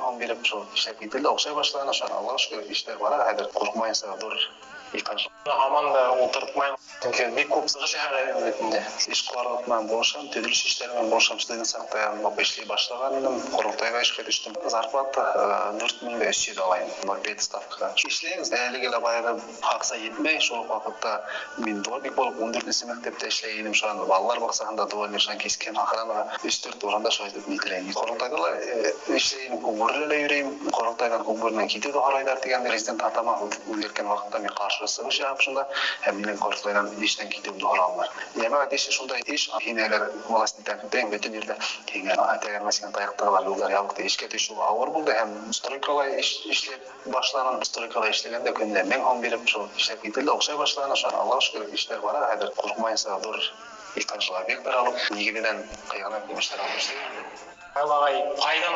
Һум биреп, шул эшләп кителде, оҡшай башланы. Шуға, Аллаға шөкөр, эштәр бара, хәҙер ҡурҡмайынса ҙур этаж. Һаман да ултыртмайым, сөнки бик күп сығыш яһаған бит инде. Эшҡыуарлыҡ менән булышам, төҙөлөш эштәре менән булышам. Студент саҡта эшләй башлаған инем, ҡоролтайға эшкә төштөм. Зарплата 4300 алайым, 0,5 ставкаға. Эшләйбеҙ, әлеге лә баяғы аҡса етмәй, шул уҡ ваҡытта мин дворник булып 14-нсе мәктәптә эшләй инем, шунан балалар баҡсаһында дворник, шунан кискен охранаға өс-дүрт урында шулай итеп нителәйем. Ҡоролтайҙа ла эшләйем, Күкбүрелә лә йөрөйөм, ҡоролтайҙан, Күкбүренән китеүҙе һорайҙар тигән президент атама үҙгәрткән ваҡытта мин ҡаршы сығыш яһап шунда, һәм минең ҡоролтайҙан эштән китеүемде һоралалар. Йәмәғәт эше шундай эш, һин әгәр власть тәнҡитләйһең, бөтөн ерҙә һиңә тәгәрмәс таяҡ тығалар, юлдар ябыҡ, эшкә төшөү ауыр булды һәм стройкала эшләп башланым. Стройкала эшләгәндә көнөнә 1000 һум биреп, шул эшләп кителде, оҡшай башланы. Шуға, Аллаға шөкөр, эштәр бара, хәҙер ҡурҡмайынса ҙур этажлы объекттар алып, нигеҙенән ҡыйғанат эштәр алып эшләйем. Ағай, ҡайҙан?